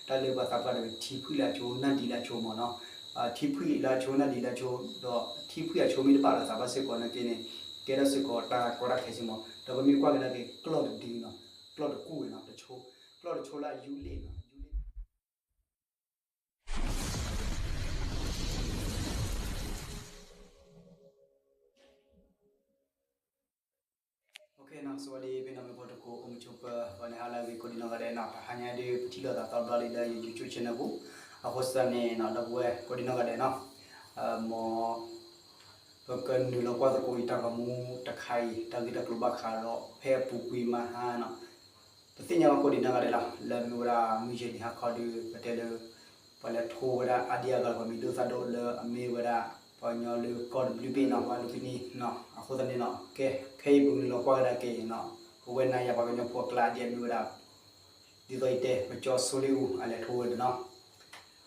တၢ်လၢပှၤသးပှၢ်တဂၤ ထံဖှံလၢအဆိ နၢ်ဒံးလၢအဆိမ့ၢ်နီၤ, ထံဖှံလၢအဆိ နၢ်ဒံးလၢအဆိ, ဒီးထံဖှံအဆိမ့ၢ်တဘၣ်လိာ်သးဘၣ်စ့ၢ်ကီးနာ်က့န့ၣ် ကဲထီၣ်စ့ၢ်ကီးတၢ်ကီတၢ်ခဲဆ့မ့ၢ်, ဒီးပမ့ၢ်ကွၢ်ကဒါက့ၤ ကျီၢ်တဒုနီၤ, ကျီၢ်တကူၣ်ဝဲနီၤ, တဆိ, ကျီၢ်တဆိလၢအယူလ့ၣ်နီၤ, ယူလ့ၣ် စဝၤဒီး ဖဲနီၢ်မ့ၢ်ဖိတကိး အိၣ်မုာ်ဆိးပၢၤ ပှၤန့ၣ်ဟါလၢအဂ့ၤ ကိးဒံနီၢ်ဂၤဒဲးနီၤ, တဟါညါဒုး ပထံၣ်လိာ်သးသီဘျီလံလၢယ YouTube channel ပူၤ, အဃိသတးန့ၣ်နီၤ ဒီပုၢ်ဝဲၢ်ကိးဒံနီၢ်ဂၤဒဲးနီၤ, မ် ပကနုာ်လီၤကွၢ်သကိးအံၤတၢ်ဂီၤမူတခါအံၤ တၢ်ဂ့ၢ်တၢ်ကျိၤဘၣ်ဃးဒီး ဖဲအပူၤကွံာ်မဟါနီၤ, ပသ့ၣ်ညါဘၣ်ကိးဒံနီၢ်ဂၤဒဲးလီၤ, လၢအမ့ၢ်ဝဲဒၣ်မုၢ်ယဲၢ်နံၤဟါခီဒုး ပတဲလၢ ပှၤလဲၤထိဝဲဒၣ်အါဒံအါဂၤ ပှၤမံၤဒိၣ်သၣ်ဒိၣ်လၢအမ့ၢ်ဝဲဒၣ် ပှၤကညီလၢကီၢ်တဘျုးဘ့ၣ်နီၤ ပှၤလူၤကနံၤနီၤ, အဃိသတးန့ၣ်နီၤ ကဲ ခဲအံၤပကနုာ်လီၤကွၢ်ကဒါက့ၤနီၤ ပဝဲနၤယၤပှၤကညီဖိအကျါဒ်အမ့ၢ်ဝဲဒၣ် ဒ်သိးယတဲပကၠီဆိလ့အူအလဲၤထိဝဲဒၣ်နီၤ,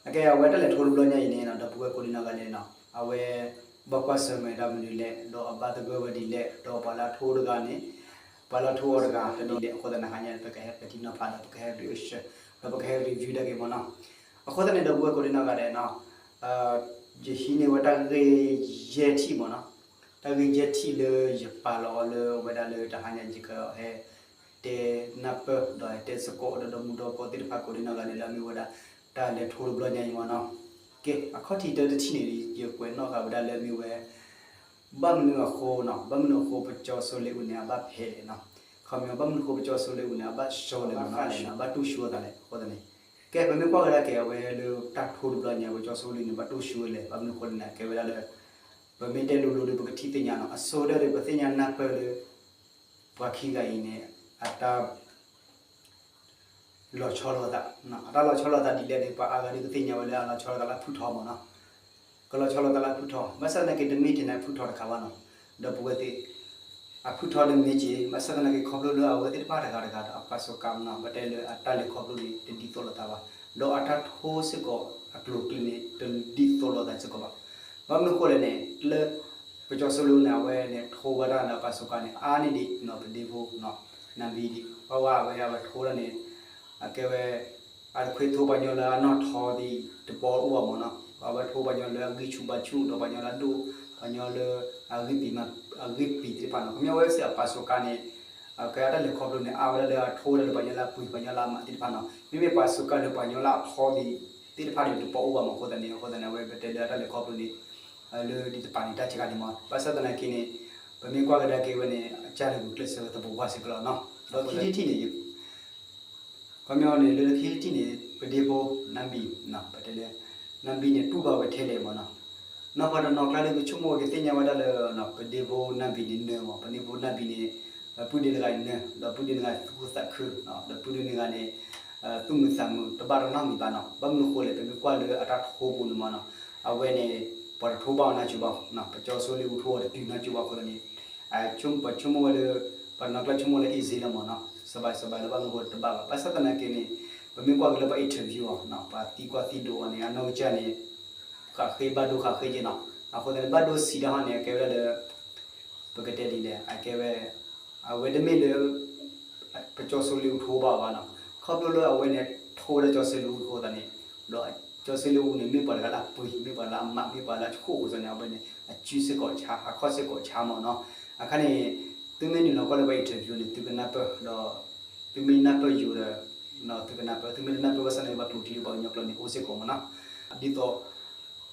အကဲအဝဲတၢ်လဲၤထိတဘျီညါအံၤန့ၣ်နီၤ ဒီပုၢ်ဝဲၢ်ကိးဒံနီၢ်ဂၤဒဲးနီၤ အဝဲ ဘၣ်ကွၢ်ဆၢၣ်မဲာ်တၢ်မနုၤလဲၣ် ဒီးအဘၣ်သဂၢၢ်ဝဲဒ်လဲၣ် ဒီးပှၤလၢအထိတဂၤန့ၣ် ပှၤလၢအထိအီၤတဂၤတဒ်လဲၣ် အဃိသတးနဟါညါ ပကဟဲပထံၣ်နီၤဖးဒီး ပကဟဲ reaction ဒီးပကဟဲ review တၢ်က့ၤမ့ၢ်နီၤ, အဃိသတးန့ၣ် ဒီပုၢ်ဝဲၢ်ကိးဒံနီၢ်ဂၤဒဲးနီၤ ယဟံးန့ၢ်ဝဲတၢ်ဂ့ၢ်ယဲၢ်ထံၣ်မ့ၢ်နီၤ, တၢ်ဂ့ၢ်ယဲၢ်ထံၣ်လၢယပာ်လီၤအီၤလၢဝဲဒၣ်လၢတဟါညါယကဟဲ တဲနၢ်ပၢၢ်ဒီးတဲသကိးဒီး ဒီမုၢ်ဒီကိးသ့ၣ်တဖၣ်ကိးဒံနီၢ်ဂၤဒဲးလၢအမ့ၢ်ဝဲဒၣ် တၢ်လဲၤထိတဘျီညါအံၤမ့ၢ်နီၤ, ကဲ အခီၣ်ထံးတၢတထံၣ်န့ၣ် ယကွဲးနီၣ်ဃာ်ဝဲဒၣ်လၢအမ့ၢ်ဝဲ ဘၣ်မနုၤအဃိနီၤ ဘၣ်မနုၤအဃိပကၠီဆိလ့အူန့ၣ် အဘၣ်ဖဲးလဲၣ်နီၤ, ခီပညီ ဘၣ်မနုၤအဃိပကၠီဆိလ့အူန့ၣ် အဘၣ်ရှီလဲၣ်မ့ၢ်နီၤ ဘၣ်တူၢ်ဆူအသးလဲၣ် အဃိသတးန့ၣ်, ကဲ ပမ့ၢ်ကွၢ်ကဒါက့ၤအဝဲလၢတၢ်ထိတဘျီညါ ပကၠီဆိလ့အူန့ၣ် ဘၣ်တူၢ်ဆူဝဲလဲၣ် ဘၣ်မနုၤအဃိန့ၣ် အကဲဝဲဒၣ်လၢ ပမ့ၢ်တဲလိၤလိၤဒီး ပကထံၣ်သ့ၣ်ညါနီၤ အဆိကတၢၢ်ဒီး ပသ့ၣ်ညါနၢ်ပၢၢ်လၢ ပှၤခံဂၤအံၤန့ၣ် အတၢ် လီၤဆီလိာ်သး, အတၢ်လီၤဆီလိာ်သးဒ်လဲၣ်န့ၣ် ပှၤအါဂၤဒ်ပသ့ၣ်ညါဝဲလၢအလီၤဆီလိာ်သးလၢအဖုၣ်ထီမ့ၢ်နီၤ, ကလီၤဆီလိာ်သးလၢအဖုၣ်ထီ, ဘၣ်ဆၣ်သနာ်က့ တမ့ၢ်ထဲန့ၣ်အဖုၣ်ထီတခါဘၣ်နီၤ, ဒီပုၢ်ဝဲၢ်သ့ၣ်, အဖုၣ်ထီဒီးမ့ၢ်က့ၤ ဘၣ်ဆၣ်သနာ်က့ ခီဖျိလၢအဝဲသ့ၣ်တဖၣ်တဂၤတဂၤဒီး အပာ်စီၤကၤမ့ၢ်နီၤ ပတဲလၢအတၢ်လဲၤခီဖျိန့ၣ် တဒ်သိးလိာ်သးဘၣ်, ဒီးအတၢ်ထိစ့ၢ်ကီးအကျိၤအကျဲန့ၣ် တဒ်သိးလိာ်သးစ့ၢ်ကီးဘၣ်, ဘၣ်မနုၤအဃိလဲၣ်န့ၣ် လၢ ပကၠီဆိလ့အူန့ၣ် အဝဲန့ၣ်ထိဝဲဒၣ်လၢအပာ်စီၤကၤန့ၣ် အါန့ၢ်ဒံးနီၤ ပဒ့ဖိ နၢ်ဘံဒံး, ဘၣ်ဝဲအဝဲအဝဲထိဒၣ်န့ၣ် အကဲဝဲ အတခွဲထိပှၤကညီလၢအနီၣ်ထီသ့ၣ်တပီၤအိၣ်ဘၣ်မ့ၢ်နီၤ, အဝဲထိပှၤကညီလၢအဂံၢ်ဆူၣ်ဘါဆူၣ် ဒီးပှၤကညီလၢအဒိၣ် ပှၤကညီလၢ အဂံၢ်ပံၤမး အဂံၢ်ပံၤသ့ၣ်တဖၣ်နီၤ, ခီပညီဝဲစ့ၢ်အပာ်စီၤကၤန့ၣ် အကဲအတၢ်လဲၤခီဖျိန့ၣ် အါဝဲဒၣ်လၢအထိဝဲဒၣ်လၢပှၤကညီလၢအပှ့ၤ ပှၤကညီလၢအမးသ့ၣ်တဖၣ်နီၤ, မ့မ့ၢ်ပှၤစီၤကၤလၢပှၤကညီလၢအထီသ့ၣ် သ့ၣ်တဖၣ်န့ၣ် တပီၤအိၣ်ဘၣ်မ့ၢ်အဃိသတးန့ၣ် အဃိသတးန့ၣ် အဝဲပတဲလၢအတၢ်လဲၤခီဖျိန့ၣ် လၢဒ်တပၤန့ၣ် တၢ်စှၤန့ၣ်မ့ၢ် ဘၣ်ဆၣ်သနာ်က့န့ၣ် ပမ့ၢ်ကွၢ်ကဒါက့ၤဝဲန့ၣ် အကၢ်လၢဂုာ်ကျဲးစၢးဝဲသပှၢ်ပှၢ်စ့ၢ်ကီးလီၤနီၤ, ဒီးခံထံၣ်တထံၣ်န့ၣ် ခီပညီန့ၣ် လၢခံထံၣ်တထံၣ်န့ၣ် ပဒ့ဖိနၢ်ဘံ ပတဲလၢ နၢ်ဘံန့ၣ် တူၢ်ဘၣ်ဝဲထဲလဲၣ်မ့ၢ်နီၤ, နီၢ်ပှၤတနီၤကျါလၢကဆိကမိၣ်ဝဲကသ့ၣ်ညါဝဲဒၣ်လၢ ပဒ့ဖိနၢ်ဘံန့ၣ်နၢမ့ၢ် ပဒ့ဖိနၢ်ဘံန့ၣ် ပုၢ်ဒ့တဂၤနၢ ဒီးပုၢ်ဒ့တဂၤသူၣ်ခုသးခု ဒီးပုၢ်ဒ့တဂၤန့ၣ် သူၣ်မုာ်သးမုာ်တဘၣ်တနီၣ်မံၤဘၣ်နီၤ, ဘၣ်မနုၤဃိလဲၣ် ပမ့ၢ်ကွၢ်လၢအတၢ်ထိပူၤန့ၣ်မ့ၢ်နီၤ, အဝဲန့ၣ် ပှၤတထိဘၣ်အီၤနီတစဲးဘၣ်, ပကၠီဆိလ့အူထိအီၤတတုၤနီတစဲးဘၣ်အဃိသတးန့ၣ် ဆိကမိၣ်ဝဲလၢ ပှၤတနီၤကျါဆိကမိၣ်လၢ easy လီၤမ့ၢ်နီၤ, စဘၣ်စဘၣ်လၢဘၣ်မနုၤဃိတဘၣ်ဘၣ်, ဘၣ်ဆၣ်သနာ်က့န့ၣ် ပမ့ၢ်ကွၢ်က့ၤလၢပှၤ interview အီၤ ပှၤသံကွၢ်သံဒိးအီၤန့ၣ် အနီၢ်ကစၢ်န့ၣ် ဃးဃ့ဘၣ်ဒိဃးဃ့က့နီၤ, အဃိသတးန့ၣ် ဘၣ်ဒိဆံးတၢ်ဟီန့ၣ် အကဲဝဲဒၣ်လၢ ပကတဲဒ်လဲၣ် အကဲဝဲ အဝဲတမ့ၢ်လၢ ပကၠီဆိလ့အူထိဘၣ်အီၤဘၣ်နီၤ, ခီဖျိလၢအဝဲန့ၣ် ထိဝဲဒၣ်ကၠီဆိလ့အူအဃိသတးန့ၣ် ဒီးကၠီဆိလ့အူန့ၣ် မ့ၢ်ပှၤတဂၤလၢအပှ့ၤ မ့ၢ်ပှၤလၢအမး မ့ၢ်ပှၤလၢအဆိၣ်အဃိသတးန့ၣ် အဝဲန့ၣ် အစုစ့ၢ်ကီးဆါ အခီၣ်စ့ၢ်ကီးဆါမ့ၢ်နီၤ, အခါန့ၣ် သုမ့ၢ်နုာ်လီၤကွၢ်လၢပှၤ interview န့ၣ် သုကနၢ်ပၢၢ်ဒီး သုမ့ၢ်နၢ်ပၢၢ်ယိာ်ဒီး သုကနၢ်ပၢၢ် သုမ့ၢ်တနၢ်ပၢၢ်ဘၣ်ဆၣ်န့ၣ် ပှၤကျိာ်ထံလၢပှၤကညီကျိာ်န့ၣ် အိၣ်စ့ၢ်ကီးမ့ၢ်နီၤ, ဒ်သိး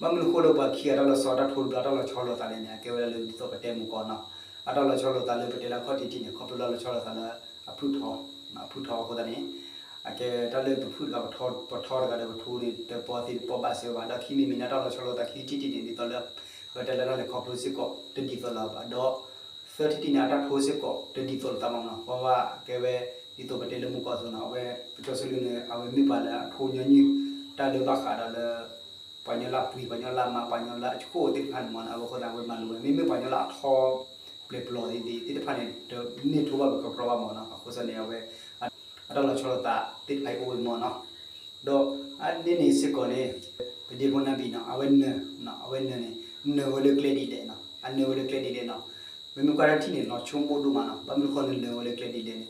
ဘၣ်မနုၤဃိလၢပှၤခံဂၤတၢ်လီၤဆီတၢ်ထိတဘျီ တၢ်လီၤဆီလိာ်သးလဲၣ်န့ၣ် အကဲဝဲဒၣ်လၢဒ်သိးပတဲမုၢ်ကီၢ်နီၤ, အတၢ်လီၤဆီလိာ်သးလၢပတဲလၢအခီၣ်ထံးထံးန့ၣ် ခီဖျိလၢအလီၤဆီလိာ်သးလၢအဖုၣ်ထီ, အဖုၣ်ထီအဃိသတးန့ၣ် အကဲတၢ်လၢပဖုၣ်တဂၤ ပထီတဂၤဒီးပထိန့ၣ် တပီသ့ၣ်တပီဘၣ်စ့ၢ်ကီးဘၣ် ဒီးခံမံၤမံၤန့ၣ် အတၢ်လီၤဆီလိာ်သးခံထံၣ်ထံၣ်န့ၣ် ဒ်သိးလၢ ပတဲလၢတၢ်လဲၤခီဖျိစ့ၢ်ကီးတဒ်သိးလိာ်သးဘၣ်ဒီး သၢထံၣ်ထံၣ်န့ၣ် အတၢ်ထိစ့ၢ်ကီးတဒ်သိးလိာ်သးမ့ၢ်နီၤ, ပှၤဝဲကဲဝဲ ဒ်သိးပတဲလၢမုၢ်ကီၢ်အသိးနီၤ အဝဲ ပကၠီဆိလ့အူန့ၣ် အဝဲမ့ၢ်ပှၤလၢအထိညီနုၢ် တၢ်လၢဘၣ်ဃးဒီးလၢ ပှၤကညီလၢအပှ့ၤ ပှၤကညီလၢအမး ပှၤကညီလၢအဆိၣ်သ့ၣ်တဖၣ်န့ၣ်မ့ၢ်နီၤ, အဝဲအဃိသတး အဝဲမၤလိာ်ဝဲ မ့မ့ၢ်ပှၤကညီလၢအထီ ပျဲၢ်ပျီသ့ၣ်သ့ၣ်တဖၣ်န့ၣ် တန့ၢ်ထိဘၣ်ပကကြီဘၣ်မ့ၢ်နီၤ, အဃိသတးန့ၣ် အဝဲ အတၢ်လီၤဆီလိာ်သးသ့ၣ်တဖၣ်အံၤအိၣ်ဝဲမ့ၢ်နီၤ, ဒီးအန့ၣ်န့ၣ်စ့ၢ်ကီးန့ၣ် ပဒ့ဖိနၢ်ဘံနီၤ အဝဲနၢၤ အဝဲနၢၤန့ၣ် နၢၤဝဲလၢကျဲဒ်လဲၣ်နီၤ, အနၢၤဝဲလၢကျဲဒ်လဲၣ်နီၤ, မ့မ့ၢ်ကွၢ်တၢ်ထံၣ်န့ၣ် လီၤဆိကမိၣ်ဒိၣ်မးနီၤ, ဘၣ်မနုၤဃိနနၢၤဝဲလၢကျဲဒ်လဲၣ်န့ၣ်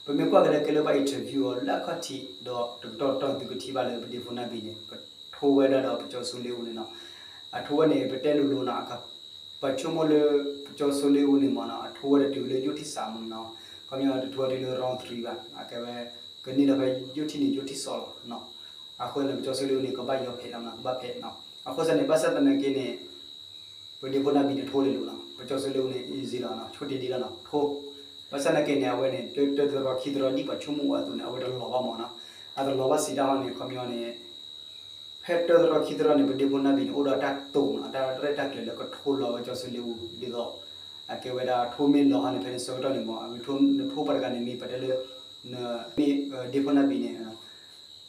ပမ့ၢ်ကွၢ်ကဒါက့ၤလၢပှၤ interview အီၤလၢအခီၣ်ထံး ဒီးတကတီၢ်တကတီၢ်သုကထံၣ်ဘၣ်လၢပဒ့ဖိနၢ်ဘံၣ်န့ၣ် ကထိဝဲဒၣ်ဒီးပကၠီၤစိလ့ၣ်အူန့ၣ်နီၤ. အထိဝဲန့ၣ် ပတဲလိၤလိၤနီၤ ပှၤဆိကမိၣ်လၢ ပကၠီၤစိလ့ၣ်အူန့ၣ်မ့ၢ်နီၤ အထိဝဲတတုၤလၢယိၣ်ထံၣ်စးမ့ၢ်နီၤ. ခီပညီတထိဝဲတုၤလၢ round three ဘၣ် အကဲဝဲ ကန့ၢ်ဒီးဖဲယိၣ်ထံၣ်န့ၣ် ယိၣ်ထံၣ်စီလီၤ. အဃိန့ၣ် ပကၠီၤစိလ့ၣ်အူန့ၣ် ကဘၣ်ယီၤဖဲးလီၤနီၤ ကဘၣ်ဖဲးနီၤ. အဃိသတးန့ၣ် ဘၣ်ဆၣ်သနာ်က့န့ၣ် ပဒ့ဖိနၢ်ဘံၣ်န့ၣ်ထိလ့ၣ်လိၤနီၤ ပကၠီၤစိလ့ၣ်အူန့ၣ် easy လီၤနီၤ ဆိတ့ၢ်ဒံးလီၤနီၤ ထိ. ဘၣ်ဆၣ်သနာ်က့န့ၣ် အဝဲန့ၣ် တၢတၢသရီခံသရီဒ်ပှၤဆိကမိၣ်အသိးန့ၣ် အဝဲတလီၤဘၣ်မ့ၢ်နီၤ. အတလီၤဘၣ်စံးတၢ်ဟီန့ၣ် ခီပညီန့ၣ် ဖဲတၢသရီခံသရီန့ၣ် ပဒ့ဖိနၢ်ဘံၣ်န့ၣ် အိၣ်ဒီးတၢ်တိာ်မ့ၢ်နီၤ တၢ်ရဲၣ်တၢ်ကျဲၤလၢကထိလီၤဝဲကၠီၤစိလ့ၣ်အူ ဒ်သိး အကဲဝဲဒၣ်ထိမ့ၢ်လီၤဟီန့ၣ် ဖဲန့ၣ်ဆၢကတီၢ်န့ၣ်မ့ၢ် အဝဲထိနထိပှၤတဂၤန့ၣ်မ့ၢ်ပတဲလၢ မ့ၢ်ဒ့ဖိနၢ်ဘံၣ်န့ၣ်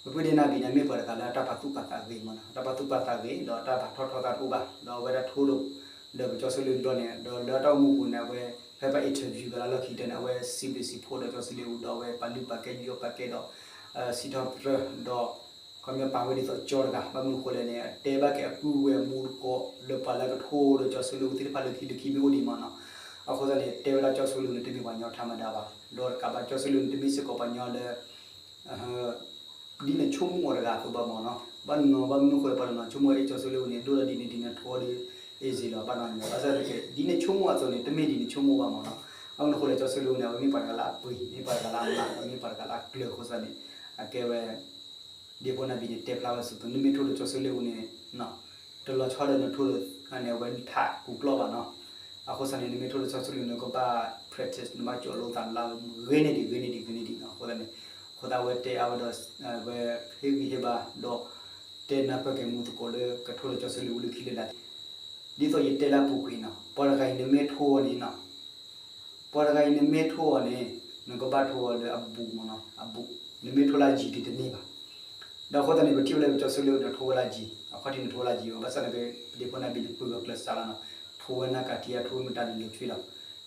ပပုၢ်ဒ့နၢ်ဘံၣ်န့ၣ် မ့ၢ်ပှၤတဂၤလၢအတၢ်ပာ်သူၣ်ပာ်သးဂ့ၤမ့ၢ်နီၤ တၢ်ပာ်သူၣ်ပာ်သးဂ့ၤ ဒီးတၢ်ပာ်ထီၣ်ထီသးတအိၣ်ဘၣ် ဒီးအဝဲဒၣ်ထိဒီး ဒီးပကၠီၤစိလ့ၣ်အူတဘျီန့ၣ် ဒီးလၢတၢ်အိၣ်မူပူၤန့ၣ် အဝဲ ဖဲပှၤ interview ကလၢလီၢ်ခံကတၢၢ်န့ၣ် အဝဲစံးဘျုးစံးဖှိၣ်ဒီးကၠီၤစိလ့ၣ်အူ ဒီးအဝဲပာ်လုၢ်ပာ်ကဲ ယူးယီၣ်ပာ်ကဲဒီး စံးထီၣ်ပတြၢၤ ဒီး ခီပညီပာ်ဝဲဒ်သိးကၠီတဂၤ ဘၣ်မနုၤအဃိလဲၣ်န့ၣ် အတဲဘၣ်က့ၤအကုၢ်ဝဲၢ်မူတကိး လၢပှၤလၢကထိဒီးကၠီၤစိလ့ၣ်အူသ့ၣ်တဖၣ်လၢခံလၢခံမ့ၢ်အိၣ်ဒံးမ့ၢ်နီၤ. အဃိသတးန့ၣ် တဲဝဲဒၣ်ကၠီၤစိလ့ၣ်အူန့ၣ် တမ့ၢ်ပှၤကညီထးမဒါဘၣ် ဒီးတကးဘၣ်ကၠီၤစိလ့ၣ်အူန့ၣ် တမ့ၢ်စ့ၢ်ကီးပှၤကညီလၢ ဒ်နဆိကမိၣ်အီၤတဂၤအသိးဘၣ်မ့ၢ်နီၤ. ဘၣ်နီၤ ဘၣ်မနုၤအဃိလဲၣ် ပှၤတနီၤဆိကမိၣ်အ့ၣ်ကၠီၤစိလ့ၣ်အူန့ၣ် ဒိၣ်ဒီးဒ်န့ၣ်ဒ်န့ၣ်ထိဒီး easy လီၤ ဘၣ်နီၤညီ ဘၣ်ဆၣ်သနာ်က့ ဒ်နဆိကမိၣ်အသိးန့ၣ် တမ့ၢ်ဒ်နဆိကမိၣ်ဘၣ်မ့ၢ်နီၤ. ဘၣ်မနုၤအဃိလဲၣ် ကၠီၤစိလ့ၣ်အူန့ၣ် အဝဲမ့ၢ်ပှၤတဂၤလၢအပှ့ၤ မ့ၢ်ပှၤတဂၤလၢအမး ဒီးမ့ၢ်ပှၤတဂၤလၢအကျၢၤအဃိသတးန့ၣ် အကဲဝဲ ဒ့ဖိနၢ်ဘံၣ်န့ၣ် တဲဖျါဝဲစ့ၢ်ကီး နမ့ၢ်ထိဒီးကၠီၤစိလ့ၣ်အူန့ၣ် တလီၤဆီဒီးနထိဒီးန့ၣ် အဝဲနထးကူးကျီၢ်ဘၣ်နီၤ. အဃိသတးန့ၣ် နမ့ၢ်ထိဒီးကၠီၤစိလ့ၣ်အူန့ၣ် ကဘၣ် practice နဘၣ်ကၠီၤလိသးလၢဂ့ၤန့ၢ်ဒံး ဂ့ၤန့ၢ်ဒံး ဂ့ၤန့ၢ်ဒံးနီၤ. အဃိသတးန့ၣ် အဃိသတးအဝဲတဲအါဝဲဒီး ဝဲဟ့ၣ်ဂံၢ်ဟ့ၣ်ဘါ ဒီး တဲနၢ်ပၢၢ်က့ၤမူသကိးလၢကထိဒီးကၠီၤစိလ့ၣ်အူလၢခံလၢလာ် ဒ်သိးယတဲလၢအပူၤကွံာ်နီၤ ပှၤတဂၤအံၤနမ့ၢ်ထိအီၤန့ၣ်နီၤ ပှၤတဂၤအံၤနမ့ၢ်ထိအီၤန့ၣ် နကဘၣ်ထိအီၤလၢအဘူးမ့ၢ်နီၤ အဘူး နမ့ၢ်ထိလၢအယံၤဒံးတန့ၢ်ဘၣ်. ဒီးအဃိသတးန့ၣ် ပထံၣ်ဝဲလၢပကၠီၤစိလ့ၣ်အူန့ၣ် ထိဝဲလၢအယံၤ အခီၣ်ထံးန့ၣ်ထိဝဲလၢအယံၤဘၣ် ဘၣ်ဆၣ်သနာ်က့ ဒ့ဖိနၢ်ဘံၣ်န့ၣ် ပှ့ၤဝဲကျဲးစးလီၤနီၤ ထိဝဲနၢ်ကၤထံအထိဝဲမတၤန့ၣ်လီၤထွံလီၤ.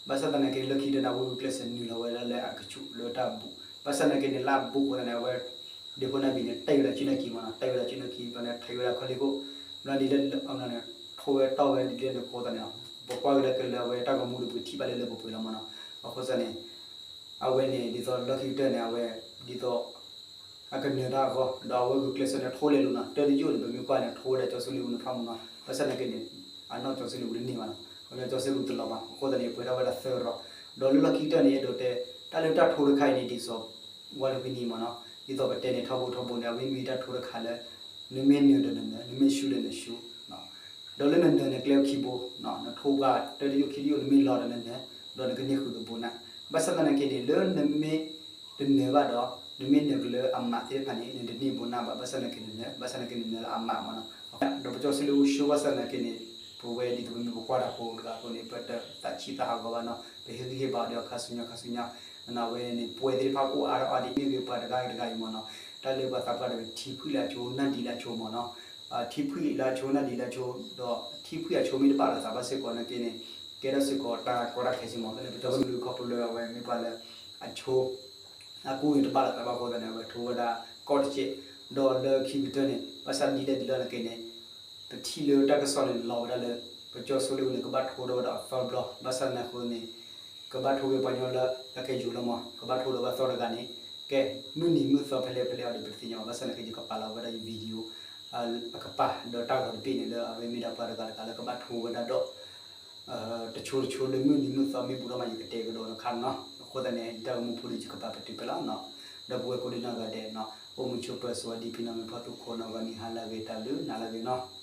ဘၣ်ဆၣ်သနာ်က့ လၢခံကတၢၢ်န့ၣ် အဝဲဂုာ်ကျဲးစၢးနုာ်လီၤဝဲဒၣ်လၢအကဆူးလၢတၢ်ဘူး ဘၣ်ဆၣ်သနာ်က့န့ၣ် လၢအဘူးအဃိသတးန့ၣ် အဝဲ ဒ့ဖိနၢ်ဘံၣ်န့ၣ် တဲဝဲဒၣ်စုနၢ်ခံမ့ၢ်နီၤ တဲဝဲဒၣ်စုနၢ်ခံ ဘျီန့ၣ် ထဲးဝဲဒၣ်ခီလ့ၢ်ခိၣ် ဘျီဒ်လဲၣ် ထိဝဲတီၢ်ဝဲဒ်လဲၣ်န့ၣ်အဃိသတးန့ၣ် ပကွၢ်ကဒါက့ၤလၢအဝဲတၢ်ဂီၤမူဒီး ပကထံၣ်ဘၣ်လၢလၢပှဲၤပှဲၤလီၤမ့ၢ်နီၤ. အဃိသတးန့ၣ် အဝဲန့ၣ် ဒ်သိးလၢခံကတၢၢ်န့ၣ် အဝဲ ဒ်သိး အကနၢၤတၢ်အဂီၢ် ဒီးအဝဲဂုာ်ကျဲးစၢးန့ၣ် ထိလဲၤလိာ်နီၤ တၢ်တယိာ်န့ၣ် ပမ့ၢ်ကွၢ်န့ၣ် ထိဝဲဒၣ်ကၠီၤစိလ့ၣ်အူန့ၣ်ဖးမ့ၢ်နီၤ ဘၣ်ဆၣ်သနာ်က့န့ၣ် အနီၢ်ကၠီၤစိလ့ၣ်အူတန့ၢ်ဘၣ်နီၤ လၢကၠီၤစိလ့ၣ်အူတလီၤဘၣ် အဃိသတးန့ၣ် ပှဲၤထီၣ်ဝဲဒၣ်သၢရီ ဒီးလၢလီၢ်ခံကတၢၢ်န့ၣ် အဲၣ်ဒိးတဲ တၢ်လၢတၢ်ထိတခါအံၤန့ၣ် ဒ်သိး ဝဲတဝံၤန့ၣ်မ့ၢ်နီၤ ဒ်သိးပတဲန့ၣ် ထီဘိထီဘိန့ၣ် အဝဲမ့ၢ်တၢ်ထိတခါလၢ နမ့ၢ်နၢၤဒီးနနၢၤ နမ့ၢ်ရှုံးဒီးနရှုံး ဒီးလၢနနၢၤန့ၣ် ကျဲအိၣ်ခံဘိ နထိပှၤတၢ်တယိာ်ခံတယိာ် နမ့ၢ်လီၤဒီးနနၢၤ ဒီးနကန့ၢ်ဃုာ်ကဘိနၤ ဘၣ်ဆၣ်သနာ်က့န့ၣ် လၢနမ့ၢ်တနၢၤဘၣ်ဒီး နမ့ၢ်နၢၤကလၢအမးသ့ၣ်တဖၣ်န့ၣ် နတန့ၢ်ဘိနၤဘၣ် ဘၣ်ဆၣ်သနာ်က့နနၢၤ ဘၣ်ဆၣ်သနာ်က့နနၢၤလၢအမးမ့ၢ်နီၤ ဒီးပကၠီၤစိလ့ၣ်အူ show ဘၣ်ဆၣ်သနာ်က့န့ၣ် ပဝဲဒ်သိးပမ့ၢ်ပကွၢ်တၢ်ဖိတဂၤအသိးန့ၣ် ပတသးဆံးသးဟးဂီၤဘၣ်နီၤ ပဟ့ၣ်ဂံၢ်ဟ့ၣ်ဘါအီၤဒီးခါဆူညါခါဆူညါ အဝဲန့ၣ် ပှဲၤသ့ၣ်တဖၣ်ကအိၣ်အါထီၣ်အါဒံး မ့ၢ်ဂ့ၤပှၤတဂၤဂ့ၤတဂၤအံၤမ့ၢ်နီၤ တၢ်လၢပှၤသးပှၢ်တဂၤ ထံဖှံၣ်လၢအဆိ နၢ်ဒံးလၢအဆိမ့ၢ်နီၤ ထံဖှံၣ်လၢအဆိ နၢ်ဒံးလၢအဆိ ဒီးထံဖှံၣ်အဆိမ့ၢ်တဘၣ်လိာ်သးဘၣ်စ့ၢ်ကီးနာ်က့န့ၣ် ကဲထီၣ်စ့ၢ်ကီးတၢ်ကီတၢ်ခဲဆ့မ့ၢ် လၢပကၠီၤစိလ့ၣ်အူခီဖျိလၢအဝဲမ့ၢ်ပှၤလၢအဆိ အကူန့ၣ်တဘၣ်လိာ်သးဘၣ်အဃိသတးန့ၣ် အဝဲထိဝဲဒၣ်ကီၢ်တစဲး ဒီးလၢခံကတၢၢ်န့ၣ် ဘၣ်ဆၣ်ဒ်လဲၣ်ဒ်လဲၣ်နာ်က့န့ၣ် ပထံၣ်လၢတၢ်ကစီၣ်န့ၣ်လီၤဝဲဒၣ်လၢ ပကၠီၤစိလ့ၣ်အူန့ၣ် ကဘၣ်ထိဒီးဝဲဒၣ်အသီတဘျီ ဘၣ်ဆၣ်သနာ်က့န့ၣ် ကဘၣ်ထိက့ၤပှၤကညီလၢအကယူၤလီၤမ့ၢ် ကဘၣ်ထိဒီးဝဲအသီတဂၤန့ၣ် ကဲ မုၢ်နံၤမုၢ်သီဖဲလဲၣ်ဖဲလဲၣ်အီၤဒီး ပတသ့ၣ်ညါဘၣ် ဘၣ်ဆၣ်သနာ်က့ ယကပာ်လီၤဝဲဒၣ်ယ video အကပၤ ဒီးတၢ်ဂီၤတဘ့ၣ်န့ၣ်လၢအဝဲမ့ၢ်ဒၣ်ပှၤတဂၤတဂၤလၢကဘၣ်ထိဝဲဒၣ်ဒီး တဆိတဆိလၢမုၢ်နံၤမုၢ်သီမ့ၢ်ဘူးထီၣ်မး ယကတဲကဒီးတခါနီၤ အဃိသတးန့ၣ် ယတၢ်ဂီၤမူဖိဒီး ယကပာ်ပတုာ်ဖဲလီၤနီၤ ဒီပုၢ်ဝဲၢ်ကိးဒံနီၢ်ဂၤဒဲးနီၤ အိၣ်မုာ်ဆိးပၢၤစဝၤဒံဖံနီၤ မ့ၢ်ဖီၣ်သူခိၣ်နီၢ်ဂီၤနံၤဟါလၢအဂ့ၤ တၢ်ဘျုးနၤလၢအဂ့ၤနီၤ